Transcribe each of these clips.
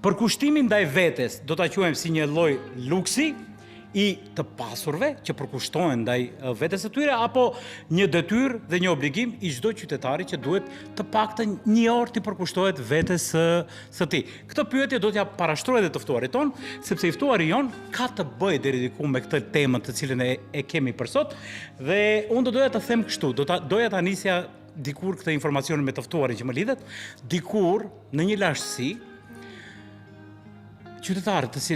Përkushtimi ndaj vetes do ta quajmë si një lloj luksi i të pasurve që përkushtohen ndaj vetes së tyre apo një detyrë dhe një obligim i çdo qytetari që duhet të paktën një orë t'i përkushtohet vetes së, së tij. Këtë pyetje do t'ja parashtroj edhe të ftuarit tonë, sepse i ftuari jonë ka të bëjë deri diku me këtë temën të cilën e, e kemi për sot dhe unë do doja të them kështu, do ta doja ta nisja dikur këtë informacion me të ftuarin që më lidhet, dikur në një lashtësi qytetarët të si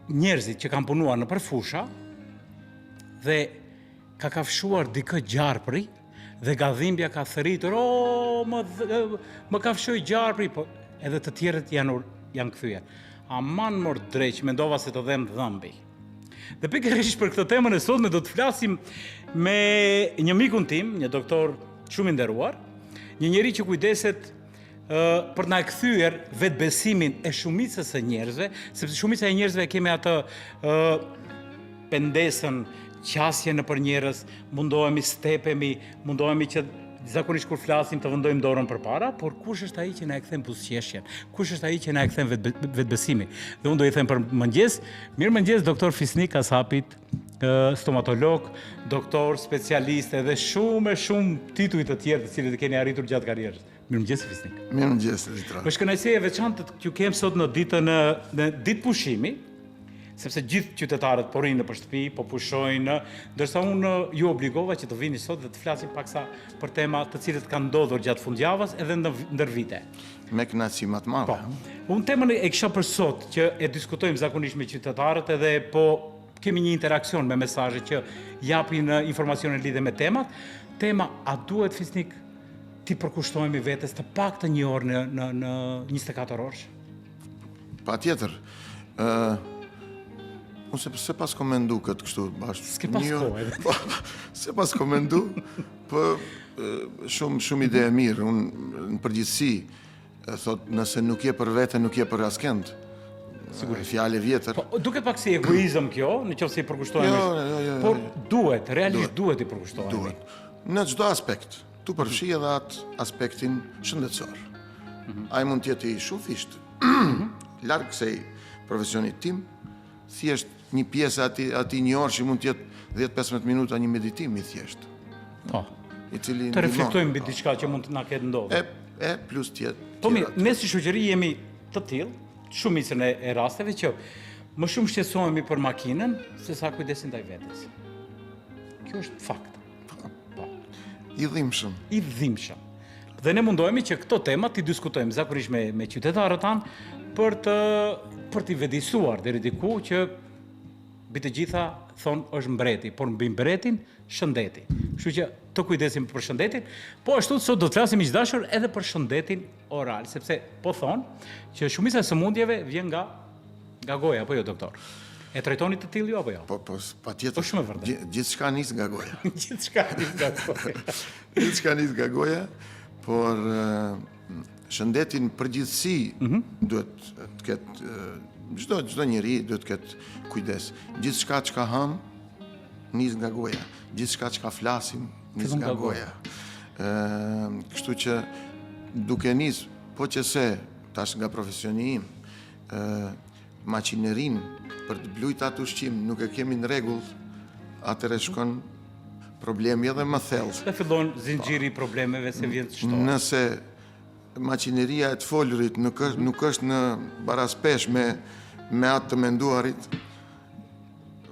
njerëzit që kanë punuar nëpër fusha dhe ka kafshuar dikë gjarpri dhe nga dhimbja ka thërritur, o, më, më kafshoi gjarpri, po edhe të tjerët janë, janë kthyer. Aman mor dreq, mendova se të dhemb dhëmbi. Dhe pikërisht për këtë temën e sotme do të flasim me një mikun tim, një doktor shumë i nderuar, një njeri që kujdeset për të na kthyer vetëbesimin e shumicës së njerëzve, sepse shumica e njerëzve kemi atë ë pendesën, qasjen nëpër njerëz, mundohemi stepemi, mundohemi që zakonisht kur flasim të vëndojmë dorën përpara, por kush është ai që na e kthen buzëqeshjen? Kush është ai që na e kthen vetëbesimin? Dhe unë do i them për mëngjes, mirëmëngjes doktor Fisnik Kasapit, stomatolog, doktor, specialist edhe shumë e shumë tituj të tjerë të cilët i keni arritur gjatë karrierës. Mirëmëngjes Fisnik. Mirëmëngjes Dritëro. Është kënaqësi e veçantë t'ju kem sot në ditën në ditë pushimi, sepse gjithë qytetarët po rrinë nëpër shtëpi, po pushojnë, ndërsa unë ju obligova që të vini sot dhe të flasim paksa për tema të cilët kanë ndodhur gjatë fundjavës edhe në ndër vite. Me kënaqësi më të madhe. Po. Unë temën e kisha për sot që e diskutojmë zakonisht me qytetarët edhe po kemi një interaksion me mesazhe që japin informacione lidhje me temat. Tema a duhet Fisnik t'i përkushtohemi vetes të paktën një orë në në në 24 orësh? Patjetër. Ë Unë se s'e paskam mendu këtë kështu bash. S'ke pas kohë edhe. Po, s'e paskam mendu, po shumë shumë ide e mirë. Unë në përgjithësi thot nëse nuk je për vete, nuk je për askënd. Sigurisht. Fjalë e vjetër. Po, duket pak si egoizëm kjo, në qoftë se i përkushtohemi. Jo, jo, jo, jo, Por duhet, realisht duhet, duhet t'i përkushtohemi. Duhet. Në çdo aspekt, tu përfshi edhe atë aspektin shëndetësor. Mm -hmm. Ai mund të jetë i shumëfishtë. Mm -hmm. Larg kësaj profesionit tim, thjesht një pjesë aty aty një orë që mund të jetë 10-15 minuta një meditim i thjeshtë. Po. I cili të reflektojmë mbi diçka që mund të na ketë ndodhur. E e plus të jetë. Po mirë, ne si shoqëri jemi të tillë, shumicën e, e rasteve që më shumë shqetësohemi për makinën se sa kujdesin ndaj vetes. Kjo është fakt. Po. I dhimbshëm. I dhimbshëm. Dhe ne mundohemi që këto tema t'i diskutojmë zakonisht me me qytetarët tanë për të për t'i vetëdijësuar deri diku që mbi të gjitha thonë është mbreti, por mbi mbretin shëndeti. Kështu që të kujdesim për shëndetin. Po ashtu sot do të flasim miq të dashur edhe për shëndetin oral, sepse po thonë që shumica e sëmundjeve vjen nga Nga goja, apo jo, doktor? E trajtoni të tillë ju, apo jo? Po, po, patjetër. Po shumë e vërtetë. Gjithçka nis nga goja. Gjithçka nis nga goja. Gjithçka nis nga goja, por shëndeti në përgjithësi mm -hmm. duhet të ketë çdo çdo njeri duhet të ketë kujdes. Gjithçka çka ham nis nga goja. Gjithçka çka flasim nis nga goja. Ë, kështu që duke nis, po që se tash nga profesioni im, Makinerinë për të blujt atë ushqim nuk e kemi në rregull, atëherë shkon problemi edhe më thellë. Dhe fillon zinxhiri i problemeve se vjen të shtohet. Nëse makineria e të folurit nuk është nuk është në baraspeshë me me atë të menduarit,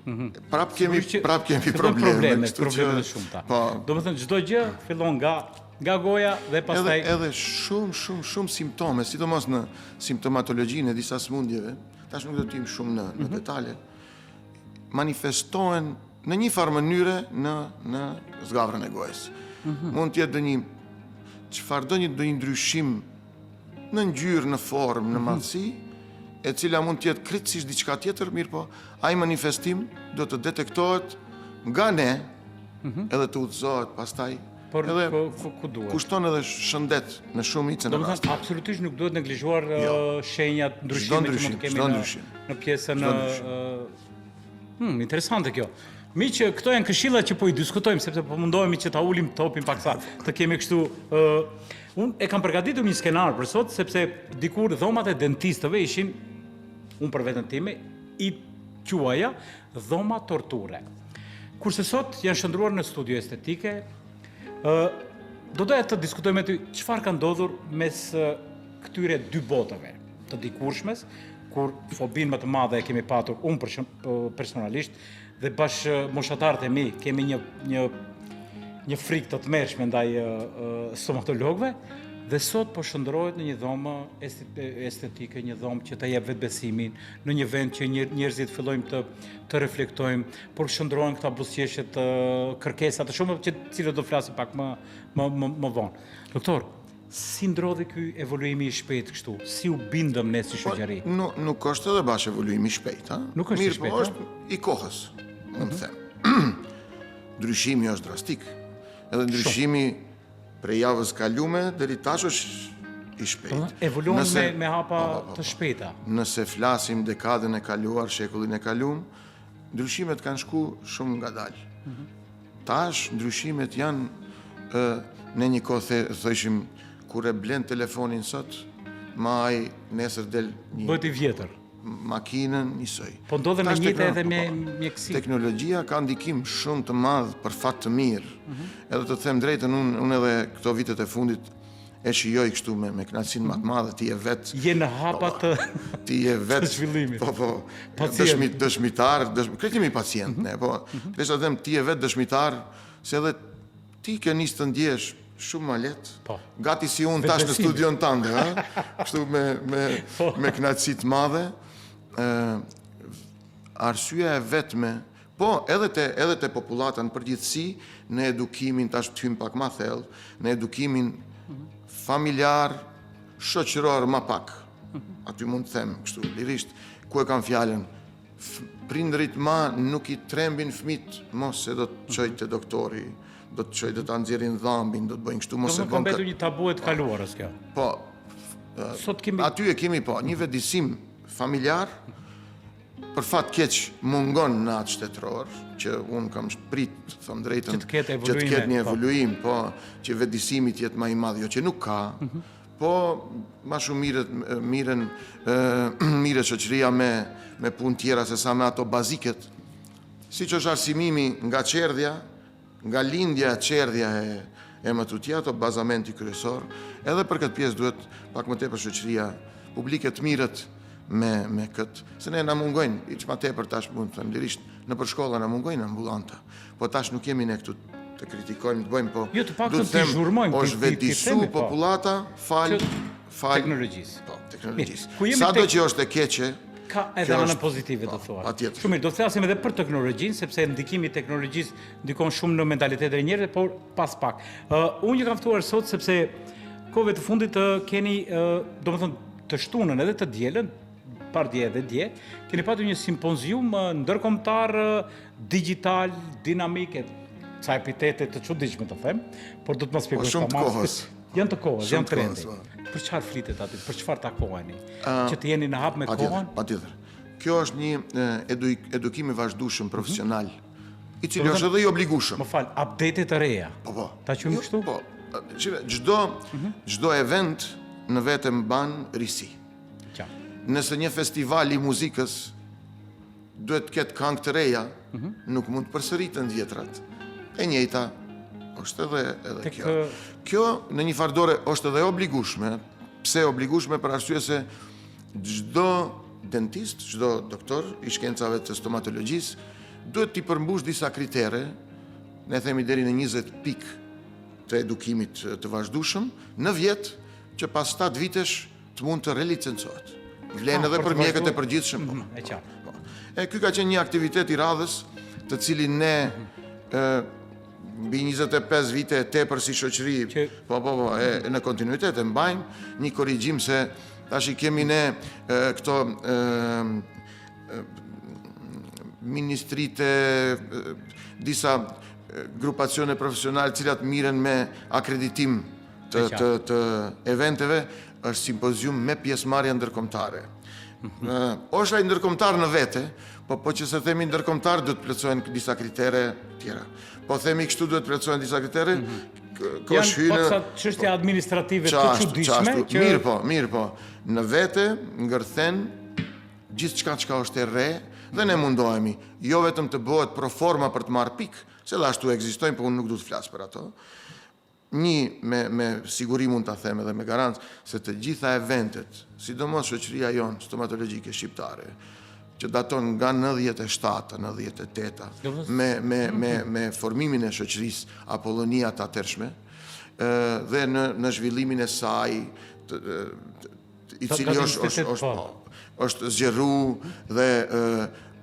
mm -hmm. prap kemi prap kemi probleme, probleme, probleme të shumta. Po. Domethënë çdo gjë fillon nga Nga goja dhe pastaj edhe edhe shumë shumë shumë simptome, sidomos në simptomatologjinë e disa sëmundjeve, tash nuk do të hym shumë në në mm -hmm. detale, manifestohen në një farë mënyre në në zgavrën e gojës. Mm -hmm. Mund të jetë ndonjë çfarëdo një ndonjë ndryshim në ngjyrë, në formë, në mhm. madhësi, e cila mund të jetë krejtësisht diçka tjetër, mirëpo ai manifestim do të detektohet nga ne, mm -hmm. edhe të udhëzohet pastaj Por edhe ku, ku, ku duhet? Kushton edhe shëndet në shumicën e rasteve. Absolutisht nuk duhet neglizhuar jo. shenjat, ndryshimet që mund të kemi në, në pjesën ë Hmm, interesante kjo. Miq, këto janë këshilla që po i diskutojmë sepse po mundohemi që ta ulim topin paksa, të kemi kështu ë uh, unë e kam përgatitur një skenar për sot sepse dikur dhomat e dentistëve ishin. Unë për veten time i quaja dhoma torture. Kurse sot janë shndërruar në studio estetike. Ë do doja të diskutoj me ty çfarë ka ndodhur mes këtyre dy botëve të dikurshmes, kur fobinë më të madhe e kemi patur unë për shumë, personalisht dhe bashkëmoshatarët e mi kemi një një një frikë të tmerrshme ndaj stomatologëve dhe sot po shndërrohet në një dhomë estetike, një dhomë që të jep vetëbesimin, në një vend që njerëzit fillojmë të të reflektojmë, por shndërrohen këta buzëqeshjet, kërkesa të shumë që cilët do flasim pak më më më, më vonë. Doktor, Si ndodhi ky evoluimi i shpejtë kështu? Si u bindëm ne si po, shoqëri? Po, nuk, nuk është edhe bash evoluim i shpejtë, ha? Nuk është i shpejtë. Mirë, po është i kohës, mund të mhm. them. Ndryshimi është drastik. Edhe ndryshimi prej javës kalume deri tash është i shpejtë. Po, evoluon me me hapa po, po, të shpejta. Nëse flasim dekadën e kaluar, shekullin e kalum, ndryshimet kanë shku shumë ngadalë. Mm -hmm. Tash ndryshimet janë ë në një kohë the, thojshim kur e blen telefonin sot, ma ai nesër del një Bëhet i vjetër. Makinën njësoj. Po ndodhen me njëjtë edhe me po, po. mjekësi. Teknologjia ka ndikim shumë të madh për fat të mirë. Mm -hmm. Edhe të them drejtën, unë unë edhe këto vitet e fundit e shijoj kështu me me kënaqësinë më të madhe, ti je vet. Je në hapa po, të ti je vet të zhvillimit. Po po. Dëshmi dëshmitar, dëshmi, krejt jemi pacient mm -hmm. ne, po. Mm -hmm. Desha të them ti je vet dëshmitar se edhe ti ke nis të ndjesh shumë më lehtë. Po. Gati si unë tash në studion tënde, ha? Kështu me me po. me kënaqësi të madhe. Ë arsyeja e vetme Po, edhe te edhe te popullata në përgjithësi, në edukimin, tash të hyjmë pak ma thellë, në edukimin familjar, shoqëror ma pak. Aty mund të them kështu lirisht, ku e kam fjalën, prindërit ma nuk i trembin fëmijët, mos se do të çoj te doktori, do të çoj do ta nxjerrin dhambin, do të bëjnë kështu, mos e bën. Ka mbetur një tabu e të kaluarës kjo. Po. Sot kemi aty e kemi po, një vetëdijesim familjar Për fat keq mungon në atë shtetëror, që unë kam prit, të them drejtën, që të ketë që të ketë një po. evoluim, po, që vetëdijesimi të jetë ma i madh, jo që nuk ka, mm -hmm. po ma shumë mirret, mirren, mirret shoqëria me, me punë tjera se sa me ato baziket, siç është arsimimi nga çerdhja, Nga lindja, çerdhja e e më tutje ato bazamenti kryesor, edhe për këtë pjesë duhet pak më tepër shoqëria publike të mirret me me këtë, se ne na mungojnë, hiç ma tepër tash mund të them lirisht, nëpër shkolla na mungojnë ambulanta. Po tash nuk jemi ne këtu të kritikojmë, të bëjmë, po jo, të paktën të zhurmojmë, është vetëdijesu po. popullata fal fal teknologjisë. Po, teknologjisë. Sado që është e keqe, Ka edhe anën pozitive, do po, thua. Patjetër. Shumë mirë, do të flasim edhe për teknologjinë, sepse ndikimi i teknologjisë ndikon shumë në mentalitetin e njerëzve, por pas pak. Uh, unë ju kam ftuar sot sepse kohëve të fundit të keni, uh, domethënë, të shtunën edhe të dielën, pardje edhe dje, keni patur një simpozium ndërkombëtar digital, dinamik, e ca epitete të çuditshme të them, por do të më shpjegosh po, shumë të kohës. Janë të kohës, janë trendi. Po. Për çfarë flitet aty? Për çfarë takoheni? Uh, që të jeni në hap me kohën? Patjetër. Kjo është një edu, edukim i vazhdueshëm profesional, mm -hmm. i cili është edhe i obligueshëm. Më fal, update të reja. Po, po. Ta quajmë jo, kështu? Po. Çdo mm -hmm. çdo event në vete mban risi. Qa. Nëse një festival i muzikës duhet të ketë këngë të reja, mm -hmm. nuk mund të përsëriten vjetrat. E njëjta është edhe edhe Tek... kjo. Kjo në një farë dore është edhe e obligueshme. Pse e obligueshme për arsye se çdo dentist, çdo doktor i shkencave të stomatologjisë duhet t'i përmbush disa kritere, ne themi deri në 20 pikë të edukimit të vazhdueshëm në vjet që pas 7 vitesh të mund të relicencohet. Vlen ah, edhe për mjekët e përgjithshëm. Po. Mhm, e qartë. Po. E ky ka qenë një aktivitet i radhës, të cilin ne mhm. ë mbi 25 vite e tepër si shoqëri, që... po po po, e, në kontinuitet e mbajmë një korrigjim se tash i kemi ne e, këto e, e, ministritë disa grupacione profesionale të cilat mirren me akreditim të, të, të eventeve, është simpozium me pjesëmarrje ndërkombëtare. Mm -hmm. Është ai ndërkombëtar në vete, po po që se themi ndërkombëtar duhet të plotësohen disa kritere tjera. Po themi kështu duhet të plotësohen disa kritere, mm -hmm. Janë hynë, paksa çështje administrative të çuditshme që mirë po, mirë po. Në vete ngërthen. gjithçka çka është e re dhe ne mundohemi jo vetëm të bëhet pro forma për të marrë pikë, se edhe ashtu ekzistojnë, po unë nuk du të flas për ato. Një me me siguri mund ta them edhe me garancë se të gjitha eventet, sidomos shoqëria jonë stomatologjike shqiptare, që daton nga 97-ta, 98-ta, me me me me formimin e shoqërisë Apollonia të atëhershme, ë dhe në në zhvillimin e saj të, i cili është është është po. është zgjeru dhe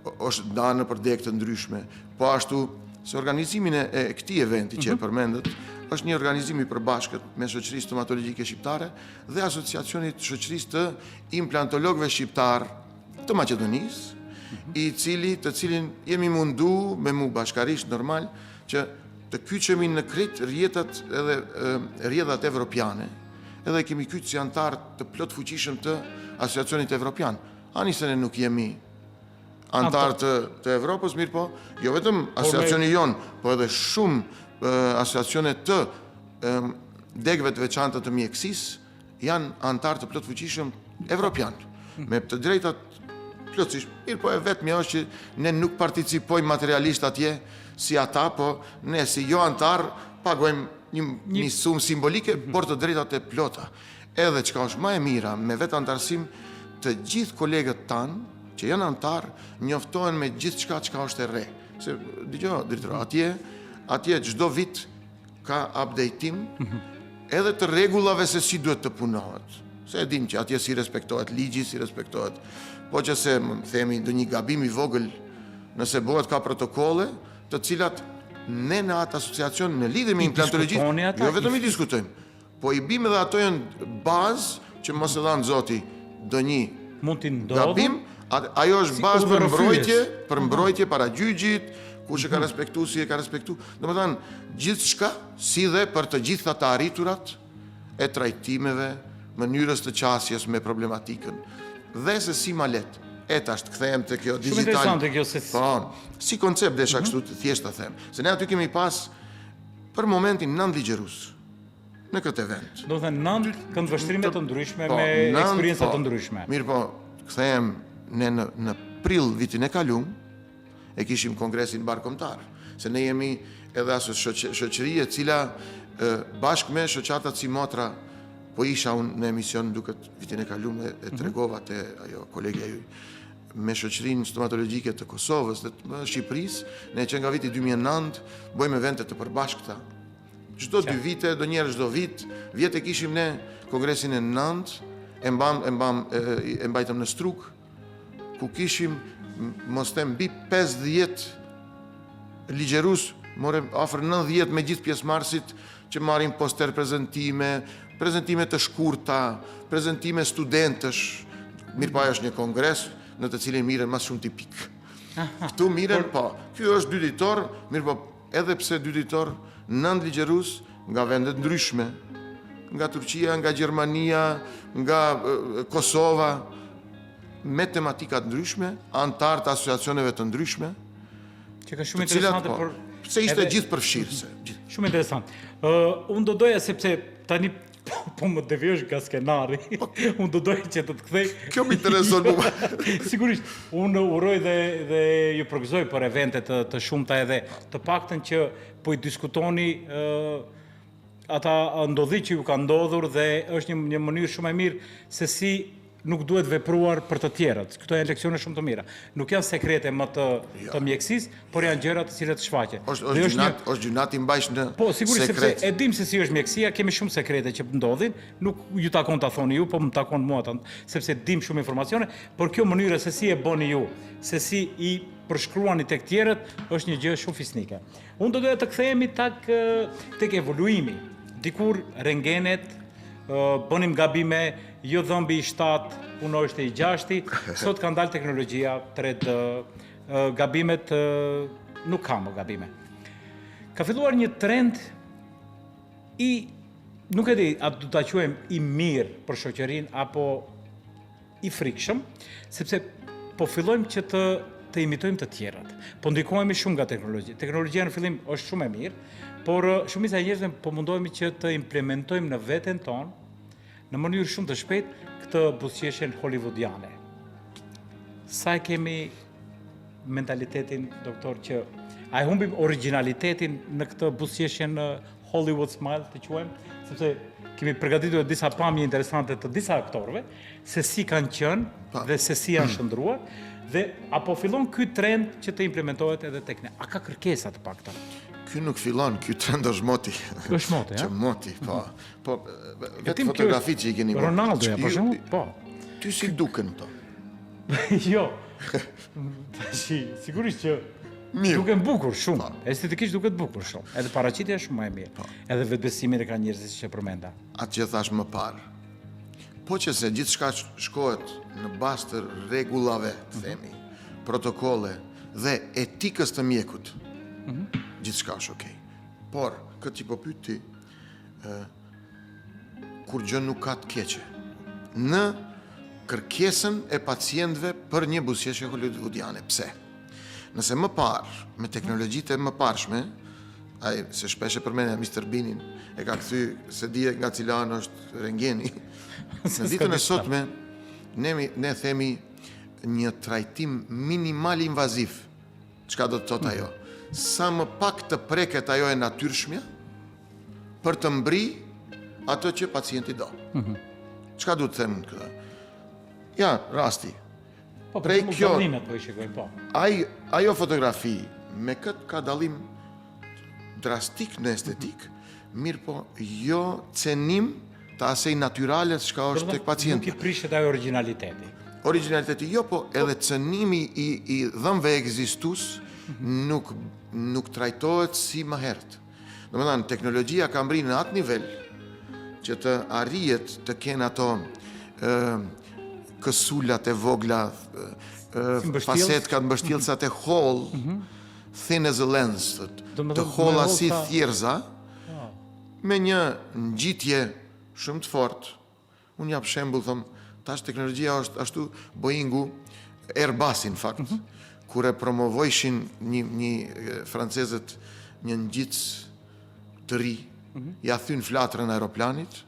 është ndarë nëpër degë të ndryshme. Po ashtu, se organizimin e, e këtij eventi që e mhm. përmendët, është një organizim i përbashkët me Shoqërisë Stomatologjike Shqiptare dhe Asociacionit Shoqërisë të Implantologëve Shqiptarë të Maqedonisë, mhm. i cili të cilin jemi mundu me mu bashkarisht normal që të kyçemi në krejt rrjetat edhe rrjedhat evropiane, edhe kemi kyç si anëtar të plotfuqishëm të Asociacionit Evropian. Ani se ne nuk jemi anëtar të, të Evropës, mirëpo, jo vetëm asociacioni jonë, po edhe shumë asociacione të degëve të veçanta të mjekësisë, janë anëtar të plotfuqishëm evropian, me të drejtat plotësisht. Mirëpo e vetmja është që ne nuk participojmë materialisht atje si ata, po ne si jo anëtar paguajmë një, një sumë simbolike, mhm. por të drejtat e plota. Edhe çka është më e mira me vetë anëtarësim, të gjithë kolegët tanë që janë anëtar njoftohen me gjithçka çka është e re. Se dëgjo, Dritëro, atje atje çdo vit ka updateim mhm. edhe të rregullave se si duhet të punohet. Se e dim që atje si respektohet ligji, si respektohet. Po që se, themi, ndonjë gabim i vogël, nëse bëhet ka protokolle, të cilat ne në atë asociacion në lidhje me implantologjinë, jo vetëm i diskutojmë, po i bim edhe ato janë bazë që mos e dhëntë Zoti ndonjë mund t'i ndodhë gabim, ajo është si bazë për mbrojtje, për mbrojtje para gjyqit, kush e ka mhm. respektu, si e ka respektu. Domethënë, gjithçka, si dhe për të gjitha të arriturat e trajtimeve, mënyrës të qasjes me problematikën. Dhe se si ma lehtë. E tash të kthehem te kjo digital. Shumë interesante kjo se Po, si koncept desha mm -hmm. kështu të thjesht ta them. Se ne aty kemi pas për momentin nëntë ligjërues në këtë event. Domethënë nëntë këndvështrime të ndryshme po, me eksperienca po, të ndryshme. Mirëpo, kthehem ne në në prill vitin e kalum, e kishim kongresin mbarëkombëtar, se ne jemi edhe aso shoqëri e cila bashkë me shoqatat simotra, po isha unë në emision duket vitin e kalum e mhm. tregova te ajo kolegja juj, me shoqërinë stomatologjike të Kosovës dhe të Shqipërisë, ne që nga viti 2009 bëjmë evente të përbashkëta. Çdo dy vite, ndonjëherë çdo vit, vjet e kishim ne kongresin e 9, e mbam e mbam e mbajtëm në Strugë, ku kishim, mos them, mbi 50 ligjërues, more afër 90 me gjithë pjesëmarrësit që marrin poster prezentime, prezentime të shkurta, prezentime studentësh. Mirëpo ajo është një kongres në të cilin mirren më shumë tipik. Këtu mirren, po, ky është dy ditor, mirëpo edhe pse dy ditor, nëntë ligjërues nga vende të ndryshme, nga Turqia, nga Gjermania, nga Kosova, me tematika të ndryshme, anëtarë të asociacioneve të ndryshme. Që ka shumë interesante po, për pse ishte gjithëpërfshirëse. Shumë interesant. Ë uh, unë do doja sepse tani po, po më devijosh nga skenari. Po. unë do doja që të të kthej. Kjo më intereson mua. Sigurisht, unë uroj dhe dhe ju përgëzoj për evente të të shumta edhe të paktën që po i diskutoni ë uh, ata ndodhi që ju ka ndodhur dhe është një një mënyrë shumë e mirë se si nuk duhet vepruar për të tjerët. Këto janë leksione shumë të mira. Nuk janë sekrete më të jo. të mjekësisë, por janë gjëra të cilat shfaqen. Është është gjynah, një... është gjynah t'i mbajsh në Po, sigurisht sepse e dim se si është mjekësia, kemi shumë sekrete që ndodhin, nuk ju takon ta thoni ju, po më takon mua ta, sepse dim shumë informacione, por kjo mënyra se si e bëni ju, se si i përshkruani tek tjerët, është një gjë shumë fisnike. Unë do doja të kthehemi tak tek evoluimi. Dikur rengenet bënim gabime, jo dhëmbi i 7, punoheshte i 6, sot ka dalë teknologjia 3D, gabimet nuk ka më gabime. Ka filluar një trend i nuk e di a do ta quajmë i mirë për shoqërinë apo i frikshëm, sepse po fillojmë që të të imitojmë të tjerët. Po ndikohemi shumë nga teknologjia. Teknologjia në fillim është shumë e mirë, por shumica e njerëzve po mundohemi që të implementojmë në veten tonë në mënyrë shumë të shpejtë këtë buzëqeshjen hollywoodiane. Sa e kemi mentalitetin, doktor, që a e humbim originalitetin në këtë buzëqeshjen në Hollywood Smile, të quajmë, sepse kemi përgatitur disa pamje interesante të disa aktorëve, se si kanë qenë pa. dhe se si janë shndërruar, dhe a po fillon ky trend që të implementohet edhe tek ne? A ka kërkesa të paktën? Ky nuk fillon, ky trend është moti. Është moti, ja? Që moti, po. Po, vetë fotografitë që i keni bërë. Ronaldo, ja, për shembull, po. Ty si duken këto? jo. Tashi, sigurisht që Mirë. Duken bukur shumë. Po. Estetikisht duket bukur shumë. Edhe paraqitja është shumë më e mirë. Po. Edhe vetbesimin e kanë njerëzit që përmenda. Atë që thashë më parë. Po që se gjithçka shkohet në bazë të rregullave, të mhm. themi, mm -hmm. protokolle dhe etikës të mjekut. Mm -hmm. Gjithçka është okay. Por, këtë që po pyet ti, ë kurgjë nuk ka të keqe. Në kërkesën e pacientëve për një buzëqeshje hollywoodiane. Pse? Nëse më parë, me teknologjitë e mëparshme, ai se shpesh e përmendja Mr. Beanin, e ka kthy se dihet nga cila anë është rengeni. Në ditën e sotme, ne, ne themi një trajtim minimal invaziv. Çka do të thotë ajo? Sa më pak të preket ajo e natyrshmja, për të mbri atë që pacienti do. Mm -hmm. Çka du të them këtë? Ja, rasti. Po, Prej kjo, dallimet po i shikojmë, po. Ai, ajo fotografi, me këtë ka dallim drastik në estetik, mm -hmm. mirëpo jo cenim të asaj natyrale çka është tek pacienti. Nuk i prishet ajo originaliteti. Originaliteti jo, po edhe cenimi i, i dhëmbëve ekzistues mm -hmm. nuk, nuk trajtohet si më herët. Domethënë, teknologjia ka mbri në atë nivel që të arrihet të kenë ato ë kësulat e vogla, fasetkat, mbështjellësat e hollë, mm -hmm. thin as a lens, të holla si thjerrëza, po. me një ngjitje shumë të fortë, Unë jap shembull, them, tash teknologjia është ashtu Boeingu, Airbusi në fakt, mm -hmm. kur e promovojshin një, një francezët një ngjitës të ri, mm -hmm. ja thyn flatrën aeroplanit,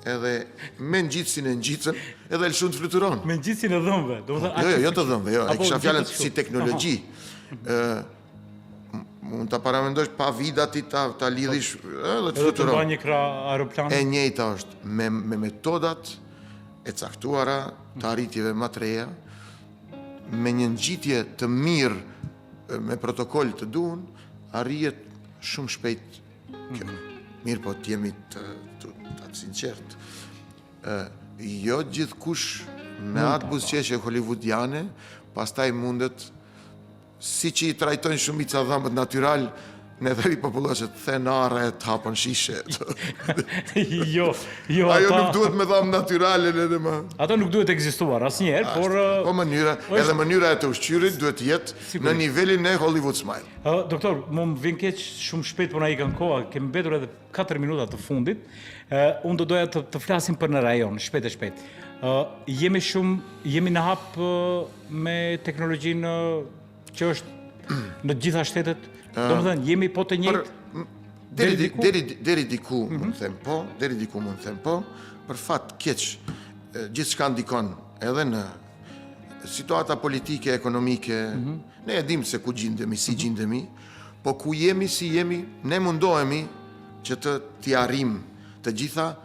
edhe me ngjitësin e ngjitën, edhe e lëshun të fluturon. Me ngjitësin e dhëmbëve, domethënë... Jo, jo, jo të dhëmbëve, jo, e kisha fjalën si teknologji. Ë mund ta paramendosh pa vida ti ta ta lidhish edhe të fluturon. Edhe të një krah aeroplan. E njëjta është me me metodat e caktuara të arritjeve më të reja, me një ngjitje të mirë me protokoll të duhun, arrihet shumë shpejt kjo. Mm -hmm. Mirëpo të jemi të, të, të, të sinqertë. Ë, jo gjithkush me atë buzëqeshje hollywoodiane, pastaj mundet Siç i trajtojnë shumica dhëmbët natyral, ne dhe ripopullohet the arre të hapën shishe. jo, jo Ajo ata... nuk duhet me dhëmbë natyrale në më. Ato nuk duhet ekzistuar asnjëherë, por po mënyra, është... edhe mënyra e të ushqyerit duhet të jetë në nivelin e Hollywood Smile. Uh, doktor, mu më vjen keq shumë shpejt po na ikën koha, kemi mbetur edhe 4 minuta të fundit. Uh, unë do doja të, të flasim për në rajon, shpejt e shpejt. Uh, jemi shumë, jemi në hap uh, me teknologjinë që është në të gjitha shtetet, domethënë jemi po të njëjtë. Deri diku, deri deri diku mm -hmm. mund të them po, deri diku mund të them po, për fat keq gjithçka ndikon edhe në situata politike, ekonomike. Mm -hmm. Ne e dimë se ku gjindemi, si mm -hmm. gjindemi, po ku jemi, si jemi, ne mundohemi që të t'i arrijmë të gjitha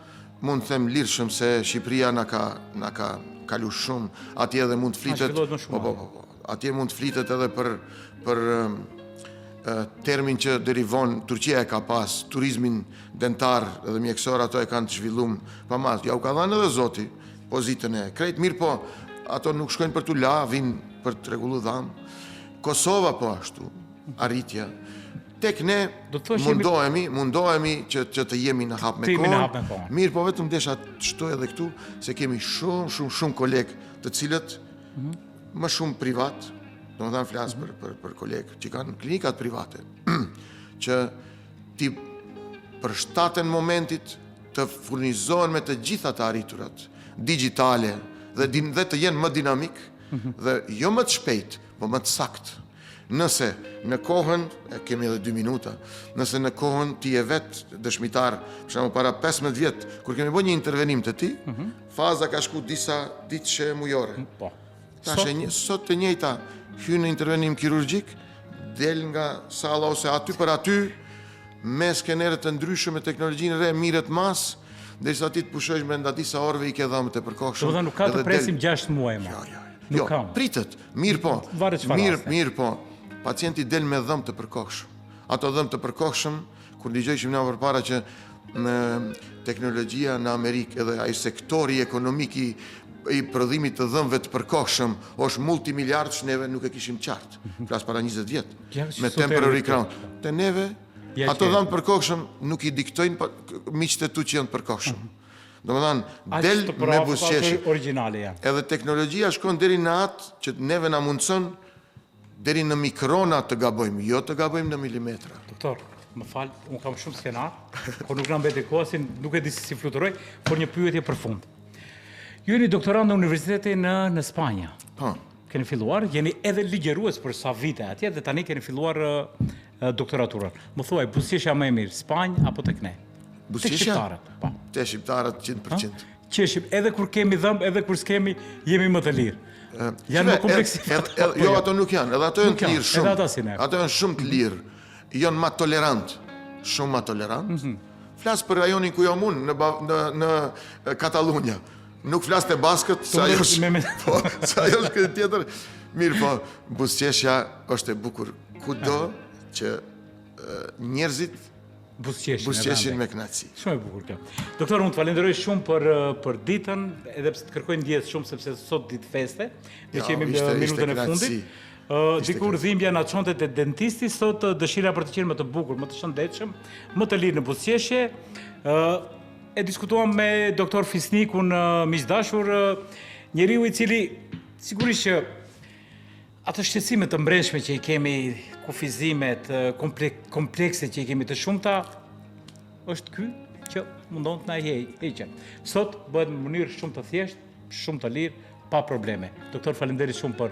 Mund të them lirshëm se Shqipëria na ka na ka kalu shumë, atje edhe mund të flitet. Po, po, po, po. Atje mund të flitet edhe për për termin që deri vonë Turqia e ka pas, turizmin dentar dhe mjekësor ato e kanë të zhvillum pa masë. Ja u ka dhënë edhe Zoti pozitën e krejt, mirëpo ato nuk shkojnë për t'u la, vijnë për të rregullu dhamë. Kosova po ashtu, arritja. Tek ne mundohemi, mundohemi që që të jemi në hap me kohën. Mirëpo vetëm desha të shtoj edhe këtu se kemi shumë shumë shumë kolegë të cilët mm -hmm. më shumë privat, domethënë flas mm -hmm. për për për kolegë që kanë klinikat private, që t'i përshtaten momentit të furnizohen me të gjitha të arriturat digjitale dhe din, dhe të jenë më dinamik mm -hmm. dhe jo më të shpejt, po më të saktë. Nëse në kohën, e kemi edhe dy minuta, nëse në kohën ti je vetë dëshmitar, për shembull para 15 vjet, kur kemi bërë një intervenim te ti, mm -hmm. faza ka shku disa ditëshe mujore. Po. Tash Sot? e një, sot të njëjta hyn në intervenim kirurgjik, del nga salla ose aty për aty me skenerë të ndryshëm me teknologjinë re mirret masë, derisa ti të pushojsh brenda disa orëve i ke dhëmbët e përkohshëm. Domethënë nuk ka të edhe del- presim 6 muaj më. Jo, jo. Nuk Jo, ka. pritet. Mirë po. Varet çfarë Mirë, raste. mirë po. Pacienti del me dhëmbë të përkohshëm. Ato dhëmbë të përkohshëm, kur dëgjojshim na përpara që në teknologjia në Amerikë edhe ai sektori ekonomik i i prodhimit të dhëmbëve të përkohshëm është multimiliardësh, neve nuk e kishim qartë. Flas para 20 vjet. Ja, që Me sot temporary erdhi këtu. crown. Te neve Ja ato që dhëmbë të përkohshëm nuk i diktojnë pa- miqtë e tu që janë të përkohshëm. Domethënë, Aq del të me përafërt, buzëqeshje. ato origjinale janë. Edhe teknologjia shkon deri në atë që neve na mundson deri në mikrona të gabojmë, jo të gabojmë në milimetra. Doktor, më fal, unë kam shumë skenar, por nuk na mbeti koha, si nuk e di si si fluturoj, por një pyetje për fund. Ju jeni doktorant në universitetin në, në Spanjë. Po. Keni filluar, jeni edhe ligjërues për sa vite atje dhe tani keni filluar ë, ë, doktoraturën. Më thuaj, buzëqeshja më e mirë, Spanjë apo tek ne? Tek Buzëqeshja? shqiptarët, po. Te shqiptarët 100%. Qeshim, edhe kur kemi dhëmb, edhe kur s'kemi, jemi më të lirë. Janë më Shive, kompleksi. edhe- edhe- edhe- Jo, ato nuk janë, edhe ato janë Nuk të janë, lirë shumë. edhe ata si ne. Ato janë shumë të lirë. Janë ma tolerant, shumë ma tolerant. Mhm. Flas për rajonin ku jam unë, në, Ba- në, në e, Katalunja. Nuk flas te baskët, se ajo është, me- me- po, se ajo është këtë tjetër. Mirë, po, buzëqeshja është e bukur kudo që e, njerëzit Buzëqeshin. e buzëqeshin vendi. me kënaqësi. Shumë e bukur kjo. Doktor, unë të falenderoj shumë për eh, për ditën, edhe pse të kërkoj ndjesë shumë sepse sot ditë feste, me Ja, që jemi në ishte- ishte minutën e kënaqësi. fundit. Ë Ishte dikur dhimbja na çonte te dentisti, sot ë, dëshira për të qenë më të bukur, më të shëndetshëm, më të lirë në buzëqeshje. Ë e diskutuam me doktor Fisnikun, ë, miq dashur, ë, njeriu i cili sigurisht që ato shqetësime të mbrendshme që i kemi, kufizimet, ë, komplek, komplekse që i kemi të shumta, është ky që mundon të na i heqë. Sot bëhet në mënyrë shumë të thjeshtë, shumë të lirë, pa probleme. Doktor, faleminderit shumë për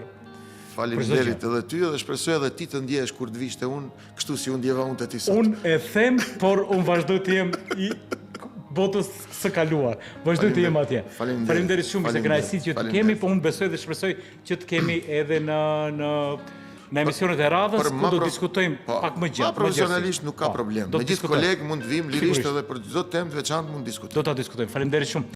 Faleminderit edhe ty dhe shpresoj edhe ti të ndjehesh kur të vish te unë, kështu si unë ndjeva unë te ti sot. Unë e them, por unë vazhdoj të jem i botës së kaluar. Vazhdoj të jem atje. Faleminderit. Faleminderit shumë, ishte Faleminderit. kënaqësi që të Faleminderit. kemi, po unë besoj dhe shpresoj që të kemi edhe në në në emisionet e radhës Për ku ma do pro- diskutojmë Po, pak më gjatë. Ma më profesionalisht gjerësisht. nuk ka Po, problem. do Me të gjithë diskutojmë. kolegë mund të vim lirisht Sigurisht. edhe për çdo temë të veçantë mund të diskutojmë. Do ta diskutojmë. Faleminderit shumë.